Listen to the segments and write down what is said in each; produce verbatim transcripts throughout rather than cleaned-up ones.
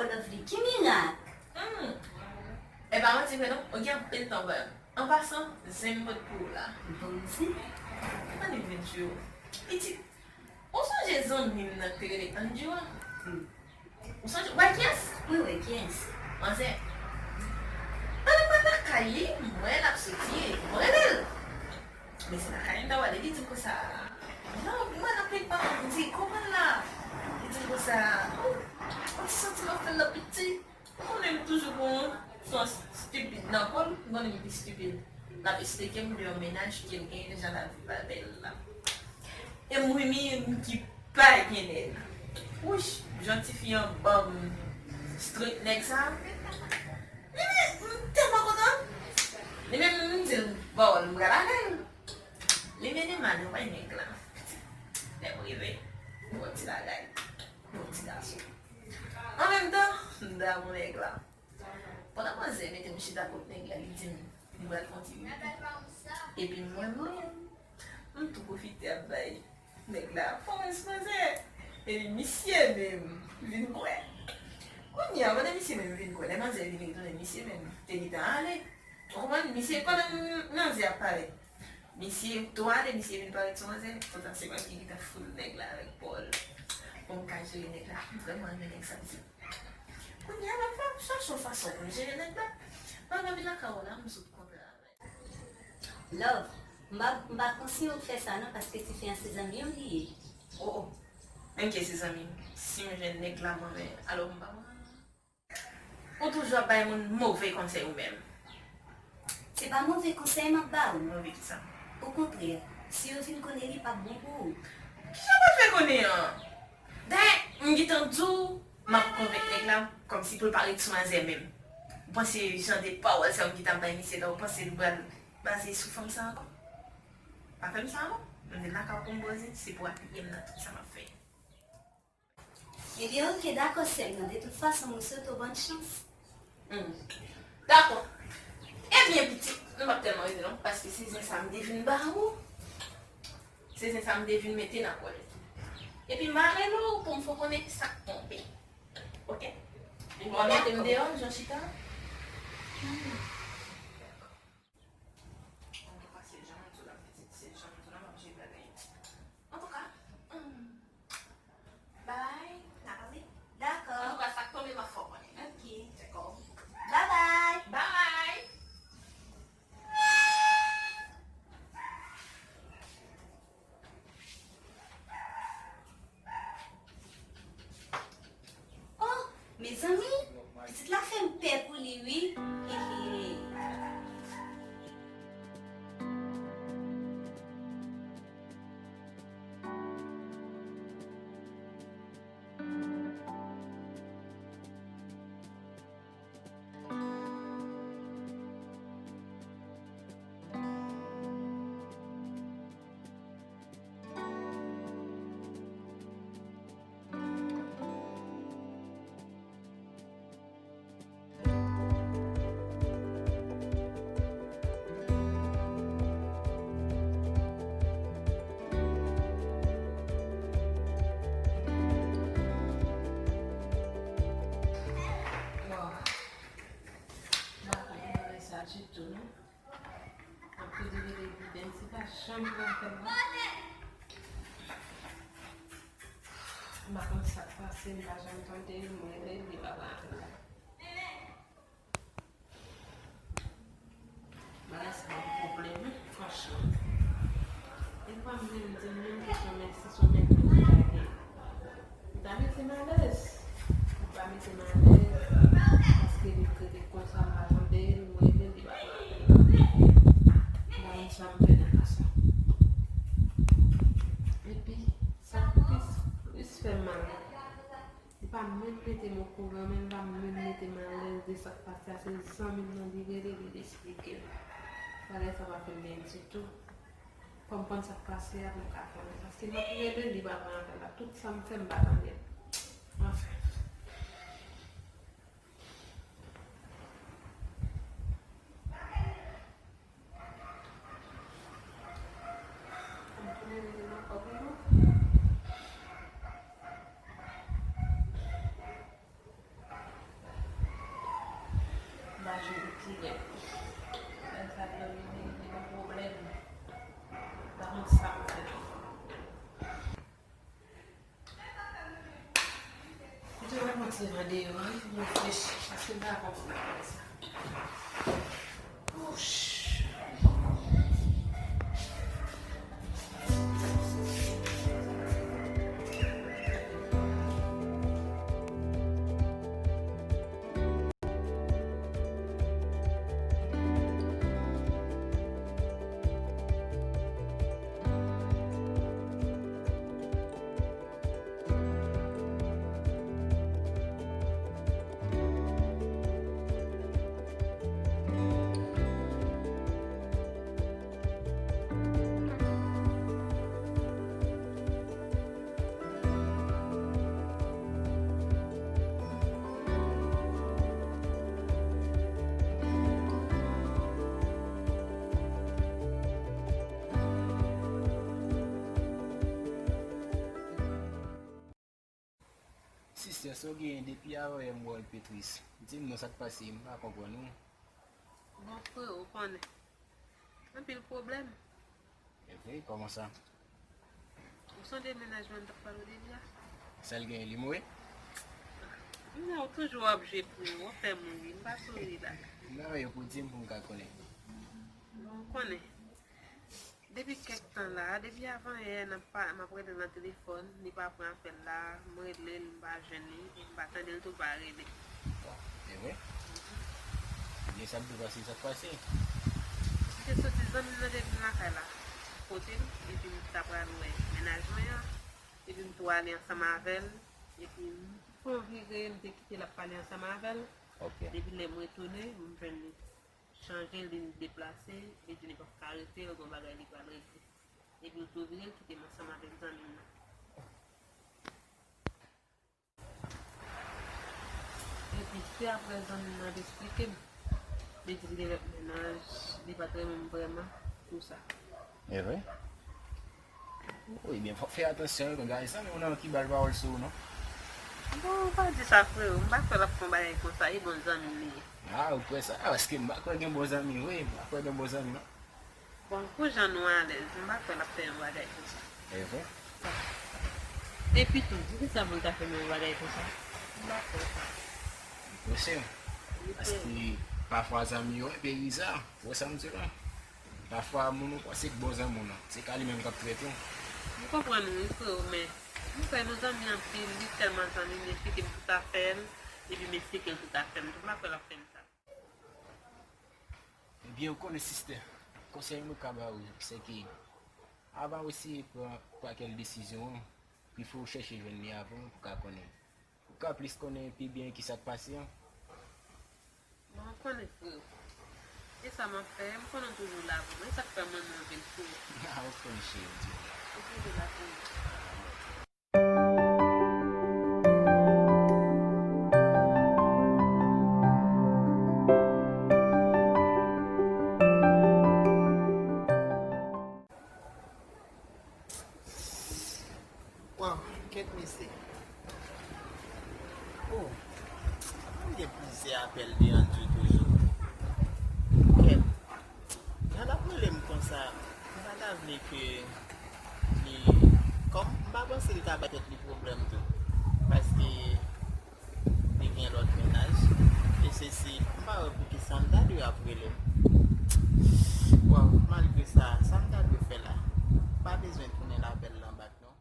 Lovely, ki mirak? Hmm. E pa manti vre non, ou gen anpil tan wè. An pasan, zen m pot pou ou la. Bon zen. Ann vin di w. Pitit, ou sonje zanmi m nan k te rele Andrew a? Hmm. Ou sonje, ou wè kiyès? Wi, wi, kiyès? Manzè. Pandan m pral lakay li, m wè l ap soti, m rele l. Men se lakay m ta prale, li di m konsa, non, mwen ap pale, m di, kòman l la? Li di m konsa, oh, yon ti santiman fè l la piti. Ou konnen m toujou gon sans stipid nan kò l, ou konnen m pi stipid. L ap esplike m de yon mennaj ke l genyen deja nan vi pa l la. E m wi, m ki pa gen nèg. Wouch, jan tifi an ban m strik nèg sa. Li men, m tèlman kontan. Li men, m di l, bon, m pral avè l. Li mennen m ale wè nèg la. Lè m rive, bon ti bagay, bon ti gason. An menm tan, m damou nèg la. Pandan manzè mete m chita kot nèg la, li di m li pral fè yon ti pipi. Epi mwen menm, m tou pwofite ap bay nèg la pòs manzè. Epi misye menm vin kwè. Kounye a, pandan misye menm vin kwè, lè manzè vin retounen, misye menm te gentan ale. Ou konprann? Misye, pandan manzè ap pale, misye tou ale, misye vin parèt sou manzè. Potansyèlman ki gentan foul nèg la avèk pòl. Bon, m ka jere nèg la. M vrèman renmen nèg sa, misye. Kounye a, m ap chache yon fason pou m jere nèg la. Mwen anvi lakay ou la, m sot kontre avè l. Love, m pa, m pa konseye w fè sa non, paske tifi an se zanmi w li ye. Oh, oh. Menm ke se zanmi m, si m jwenn nèg la mwen, men, alò m pa pran. Ou toujou ap bay moun move konsèy ou menm. Se pa move konsèy m ap ba ou. Move kisa? Okontrè, si yo fin konnen li p ap bon pou ou. Kijan w pral fè konnen an? Dayè, m gentan di w, m ap konvenk nèg la, kòmsi pou l pa ret sou manzè menm. Ou panse jan de pawòl sa yo m gentan bay misye la, ou panse l pral baze sou fanm sa ankò? Pa fè m sa non. M vin lakay ou pou m poze, se pou apiye m nan tout sa m ap fè. Ebyen, oke, dakò, sè m nan. De tout fason, mwen swete w bòn chans. Hmm. Dakò. Ebyen, pitit, nou p ap tèlman rete non, paske se zen sa m te vin ba ou. Se zen sa m te vin mete nan kò l. Epi, m a rele w pou m fè w konnen sa k tonbe. Oke? Ou a mete m deyò, jan chita? Hmm. Antouka, se jan m di w la, pitit, se jan m di w la, m ap jere bagay yo. Antouka, hmm, bay, n a pale. Dakò. Antouka, sa k tonbe, m ap fè w konnen. Oke. Dakò. Babay. Babay. Oh, mezanmi, pitit la fè m pè pou li wi. Hehe. Bon, m pa konprann sa ditou non. Ap toujou rele li, menm si pa janm pran apèl la. M pa konn sa k pase, m pa janm tande l, m rele l, li pa pran apèl la. Bagay sa yon pwoblèm wi, franchman. E pa m menm di m menm kesyon, men si se yon nèg ki lage. Li ta mete m alèz. Li pa mete m alèz. Paske li trete konsa, m pa tande l, m rele l, li pa pran apèl la. M pa konn sa m fè nan ka sa. Epi, sa k plis, plis fè m mal, li pa menm mete m okouran, men li pa menm mete m alèz de sa k pase a. Se zanmi m nan li rele, li eksplike m. Bagay sa pa fè m byen ditou. Fò m konn sa k pase a pou m ka konnen. Paske m ap rele l, li pa pran apèl la. Tout sa m fè, m pa tande l. Anfen. Fò m tounen rele l ankò pou nou. Mwen ti nan deyò wi, m reflechi, paske m pa konprann bagay sa. Ouch. Sistè, sa w genyen depi avanyè m wè w, l pe tris. Di m non, sa k pase, m pa konprann ou. Bon, freo, ou konnen. Anpil pwoblèm. E vre, kòman sa? Ou sonje mennaj mwen m t ap pale w de li a? Sa l genyen, li mouri? Non, ou toujou ap jwe pou ou, w ap fè m ri, m pa sou ri la. Non, yo pou di m pou m ka konnen. Bon, ou konnen. Depi kèk tan la, depi avanyè, n ap pa, m ap rele l nan telefòn, li pa pran apèl la, m rele l, m pa jwenn li, e m pa tande l tou pa rele. Bon, e vre? Ebyen, sa k dwe pase, sa k pase. M te soti, zanmi m nan te vin lakay la, kote m, epi m t ap pral wè mennaj mwen an, epi m tou ale ansanm avè l, epi m fè yon vire, m te kite l ap pale ansanm avè l. Ok. Epi lè m retounen, m jwenn li chanje, li deplase, li di li p ap ka rete, l gen yon bagay li pral regle. Epi l tou vire, l kite m ansanm avèk zanmi m nan. Epi se apre zanmi m nan te eksplike m, li di l gen lòt mennaj, li pa t renmen m vrèman, tou sa. E vre? Wi, ebyen, fò w fè atansyon wi, paske zanmi w nan ki ba l pawòl sou ou, non? Bon, ou pa di sa, freo. M pa kwè l ap fè yon bagay konsa, e bon zanmi m li ye. A, ou kwè sa? A, paske m pa kwè gen bon zanmi, wi, m pa kwè gen bon zanmi, non. Bon, pou jan nou alèz, m pa kwè l ap fè yon bagay konsa. E vre? Epi tou, poukisa pou l ta fè m yon bagay konsa? M pa kwè sa. Ou kwè se? Wi, freo. Paske pafwa zanmi yo, epi sa, ou wè sa m di la? Pafwa, moun ou panse k bon zanmi w nan, se ka li menm k ap trete w. M konprann ou wi, freo, men m kwè nou zanmi anpil, li tèlman zanmi m, li eksplike m tout afè l, epi m eksplike l tout afè m tou, m pa kwè l ap fè m sa. Ebyen, ou konnen, sistè, konsèy mwen ka ba ou, se ke avan w eseye pran pa kèl desizyon an, pi fò w chèche jwenn li avan pou w ka konnen. Ou ka plis konnen pi byen ki sa k pase an. Bon, ou konnen, freo. E sa m ap fè, m konnen w toujou la pou mwen. E sa k fè m renmen anpil, freo. A, ou konnen, cheri, m toujou la. Ou toujou la pou mwen. Waw, kèt mesye. Oh, mwen gen plizyè apèl de Andrew toujou. Kèt, jan l ap rele m konsa, m pa ta vle ke li, kòm m pa panse li ta bay tèt li pwoblèm tou. Paske li gen lòt mennaj. E sesi, m pa wè poukisa m ta dwe ap rele l. Waw, malgre sa, sa m ta dwe fè la? M pa bezwen tounen lapèl lan bak, non.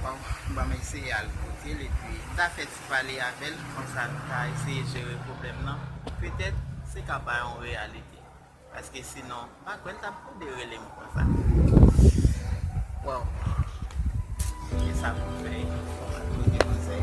Waw, bon, m eseye al kote l, epi m ta fè ti pale avè l, konsa nou ta eseye jere pwoblèm nan. Petèt, se ka pa yon reyalite. Paske sinon, m pa kwè l t ap kouri rele m konsa. Waw. Kisa pou m fè? Fò m al poze konsèy.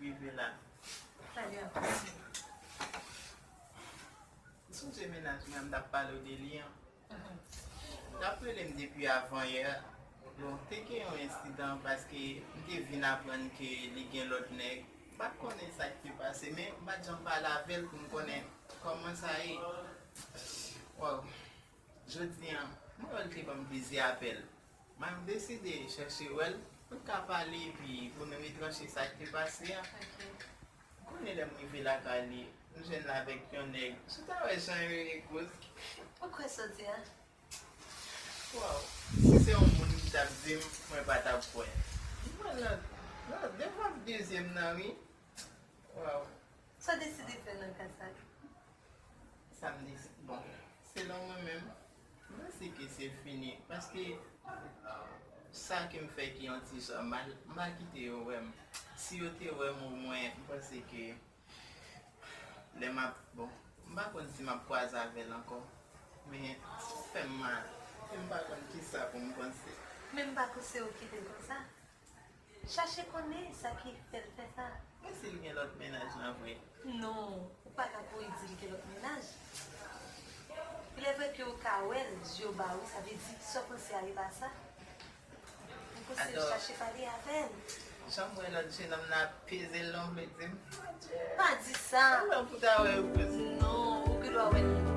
rive la. Talè. Sonje mennaj mwen, m t ap pale w de li an. L ap rele m depi avanyè. Bon, te gen yon ensidan paske m te vin aprann ke li gen lòt nèg. M pa t konnen sa k te pase, men m pa t janm pale avè l pou m konnen kòman sa ye. Waw. Jodi a, mwen wè l te ban m plizyè apèl. Mwen deside chèche wè l pou n ka pale epi pou nou retranche sa k te pase a. Ou konnen lè m rive lakay li, m jwenn l avèk yon nèg. Si w ta wè jan yo ye koz. Ou kwè sa w di a? Waw, si se yon moun ki t ap di m, mwen pa t ap kwè. Mwen nan, nan, devan dezyèm nan, wi. Waw. Sa w deside fè nan ka sa? Sa m deside, bon, selon mwen menm, m panse ke se fini. Paske sa ke m fè ki yon ti jan mal, m pa kite yo wè m. Si yo te wè m omwen, m panse ke lè m ap, bon, m pa konn si m ap kwaze avè l ankò. Men, sa fè m mal. E m pa konn kisa pou m panse. Men m pa panse ou kite l konsa. Chache konnen sa ki fè l fè sa. Men si l gen lòt mennaj lan vre? Non, ou pa ka kouri di l gen lòt mennaj. Il est vrai ke ou ka wè l, zye w ba ou, sa vle di sa w panse a e pa sa. Ou panse l chache pale avè l. Jan m wè lòt jenòm nan ap peze l lan, w vle di m? Mon Dieu. Pa di sa. Ou wè pou ta wè yo peze. Non, ou gen dwa wè l.